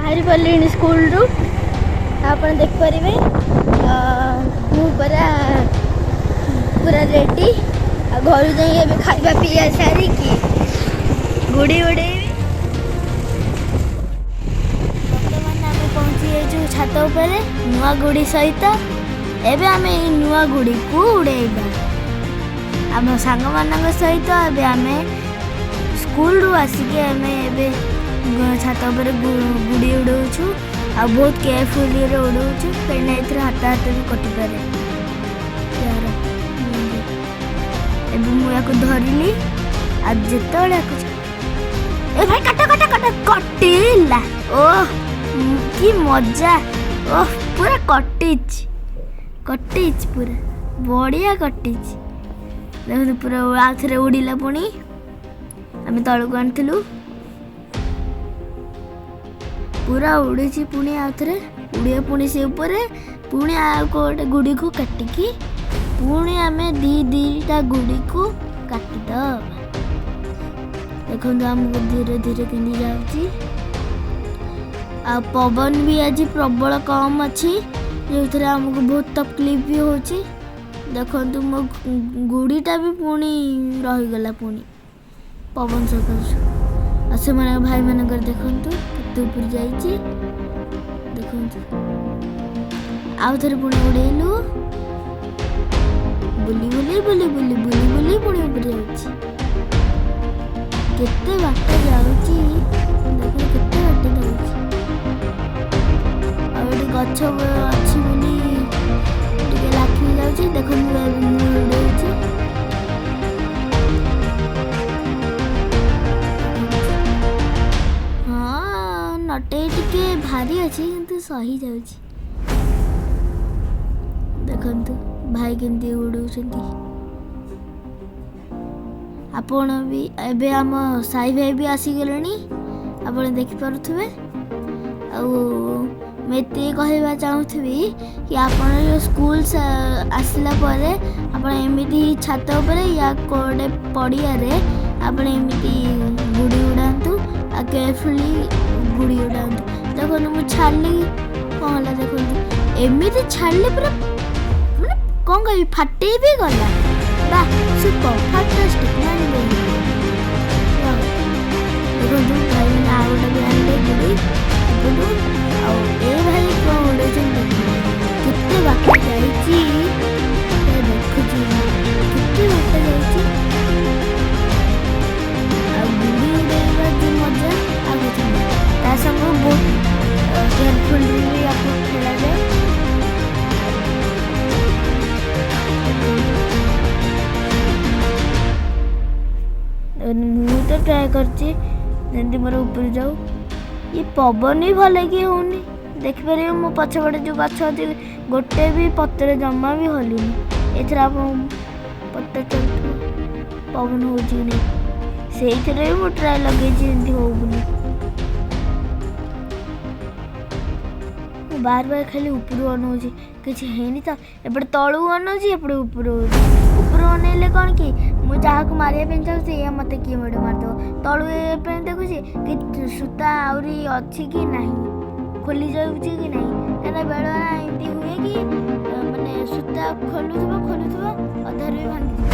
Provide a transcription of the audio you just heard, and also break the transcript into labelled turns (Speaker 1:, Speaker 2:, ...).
Speaker 1: ବାହାରି ପଡ଼ିଲିଣି ସ୍କୁଲରୁ। ଆପଣ ଦେଖିପାରିବେ ମୁଁ ପୁରା ପୁରା ରେଡ଼ି। ଆଉ ଘରୁ ଯାଇ ଏବେ ଖାଇବା ପିଇବା ସାରିକି ଗୁଡ଼ି ଉଡ଼େଇବି। ବର୍ତ୍ତମାନ ଆମେ ପହଞ୍ଚି ଯାଇଛୁ ଛାତ ଉପରେ ନୂଆ ଗୁଡ଼ି ସହିତ। ଏବେ ଆମେ ଏଇ ନୂଆ ଗୁଡ଼ିକୁ ଉଡ଼େଇବା ଆମ ସାଙ୍ଗମାନଙ୍କ ସହିତ। ଏବେ ଆମେ ସ୍କୁଲରୁ ଆସିକି ଆମେ ଏବେ ଛାତ ଉପରେ ଗୁଡ଼ି ଉଡ଼ଉଛୁ ଆଉ ବହୁତ କେୟାରଫୁଲିରେ ଉଡ଼ଉଛୁ, କାହିଁକିନା ଏଥିରେ ହାତ ହାତ ବି କଟିପାରେ। ଏବେ ମୁଁ ୟାକୁ ଧରିଲି ଆଉ ଯେତେବେଳେ ୟାକୁ, ଏ ଭାଇ, କାଟ କାଟ କାଟ, କଟିଲା! ଓହ କି ମଜା! ଓହ, ପୁରା କଟିଛି, କଟିଛି, ପୁରା ବଢ଼ିଆ କଟିଛି। ଦେଖନ୍ତୁ, ପୁରା ଆଉ ଥରେ ଉଡ଼ିଲା। ପୁଣି ଆମେ ତଳକୁ ଆଣିଥିଲୁ, ପୁରା ଉଡ଼ିଛି। ପୁଣି ଆଉ ଥରେ ଉଡ଼ିବ, ପୁଣି ସେ ଉପରେ ପୁଣି ଆଉ ଗୋଟେ ଗୁଡ଼ିକୁ କାଟିକି ପୁଣି ଆମେ ଦୁଇ ଦୁଇଟା ଗୁଡ଼ିକୁ କାଟିଦେବା। ଦେଖନ୍ତୁ, ଆମକୁ ଧୀରେ ଧୀରେ କେମିତି ଯାଉଛି। ଆଉ ପବନ ବି ଆଜି ପ୍ରବଳ କମ୍ ଅଛି, ଯେଉଁଥିରେ ଆମକୁ ବହୁତ ତକଲିଫ ବି ହେଉଛି। ଦେଖନ୍ତୁ, ମୋ ଗୁଡ଼ିଟା ବି ପୁଣି ରହିଗଲା ପୁଣି ପବନ ସକାଶୁ। ଆଉ ସେମାନଙ୍କ ଭାଇମାନଙ୍କର ଦେଖନ୍ତୁ କେତେ ଉପରେ ଯାଇଛି। ଦେଖନ୍ତୁ, ଆଉ ଥରେ ପୁଣି ଉଡ଼େଇଲୁ। ବୁଲି ବୁଲି ବୁଲି ବୁଲି ବୁଲି ବୁଲି ପୁଣି ଉପରେ ଯାଉଛି। କେତେ ବାଟ ଯାଉଛି ଦେଖନ୍ତୁ, କେତେ ବାଟ ଯାଉଛି। ଆଉ ଏଠି ଗଛ ଅଛି ବୋଲି ଟିକେ ଲାଖି ଯାଉଛି। ଦେଖନ୍ତୁ, ଏବେ ମୁଁ ଉଡ଼ଉଛି। ହଁ, ନଟେଇ ଟିକେ ଭାରି ଅଛି, କିନ୍ତୁ ସହି ଯାଉଛି। ଦେଖନ୍ତୁ ଭାଇ କେମିତି ଉଡ଼ଉଛନ୍ତି। ଆପଣ ବି ଏବେ ଆମ ସାଇ ଭାଇ ବି ଆସିଗଲେଣି, ଆପଣ ଦେଖିପାରୁଥିବେ। ଆଉ ମୁଁ ଏତିକି କହିବା ଚାହୁଁଥିବି କି ଆପଣ ଯେଉଁ ସ୍କୁଲ ଆସିଲା ପରେ ଆପଣ ଏମିତି ଛାତ ଉପରେ ୟା ଗୋଟେ ପଡ଼ିଆରେ ଆପଣ ଏମିତି ଗୁଡ଼ି ଉଡ଼ାନ୍ତୁ ଆଉ କେୟାରଫୁଲି ଗୁଡ଼ି ଉଡ଼ାନ୍ତୁ। ଦେଖନ୍ତୁ, ମୁଁ ଛାଡ଼ିଲି, କ'ଣ ହେଲା ଦେଖନ୍ତୁ। ଏମିତି ଛାଡ଼ିଲି, ପୁରା ମାନେ କ'ଣ କହିବି, ଫାଟେଇ ବି ଗଲା। ବା, ସୁପର, ଫାଣ୍ଟାଷ୍ଟିକ୍, ମାଇଣ୍ଡ। ଦେଖନ୍ତୁ, ଭାଇମାନେ ଆଉ ଗୋଟେ ବି ଆଣିଲେ ଗୁଡ଼ି ଏପଟୁ। ଆଉ ଏ ଭାଇ କ'ଣ ଉଡ଼େଇଛନ୍ତି ଦେଖନ୍ତୁ, କେତେ ବାଟ ଯାଇଛି ଦେଖୁଛି, କେତେ ବାଟ ଯାଇଛି। ଆଉ ଗୁଡ଼ି ଉଡ଼େଇବା ଯେଉଁ ମଜା ଆଉ କିଛି ନାହିଁ। ତା ସାଙ୍ଗକୁ ବହୁତ କେୟାରଫୁଲି ବି ୟାକୁ ଖେଳାଯାଏ। ମୁଁ ତ ଟ୍ରାଏ କରିଛି ଯେମିତି ମୋର ଉପରେ ଯାଉ। ଇଏ ପବନ ବି ଭଲ କି ହେଉନି। ଦେଖିପାରିବେ, ମୋ ପଛପଟେ ଯେଉଁ ଗଛ ଅଛି, ଗୋଟେ ବି ପତ୍ର ଜମା ବି ହଲୁନି। ଏଥିରେ ଆପଣ ପତ୍ର ଚାଲୁଥିବ, ପବନ ହେଉଛି କି ନାହିଁ। ସେଇଥିରେ ବି ମୁଁ ଟ୍ରାଏ ଲଗେଇଛି ଯେମିତି ହଉ ବୋଲି। ମୁଁ ବାର ବାର ଖାଲି ଉପରୁ ଅନଉଛି, କିଛି ହେଇନି ତ। ଏପଟେ ତଳକୁ ଅନଉଛି, ଏପଟେ ଉପରୁ ଉପରୁ ଅନେଇଲେ କ'ଣ କି ମୁଁ ଯାହାକୁ ମାରିବା ପାଇଁ ଚାହୁଁଛି, ଏଇଆ ମୋତେ କିଏ ଗୋଟେ ମାରିଦେବ। ତଳୁ ଏ ପାଇଁ ଦେଖୁଛି କି ସୂତା ଆହୁରି ଅଛି କି ନାହିଁ, ଖୋଲି ଯାଉଛି କି ନାହିଁ। କାହିଁକିନା ବେଳେ ଏମିତି ହୁଏ କି ମାନେ ସୂତା ଖୋଲୁଥିବ ଖୋଲୁଥିବ, ଅଧାରୁ ବି ଭାଙ୍ଗିଯିବ।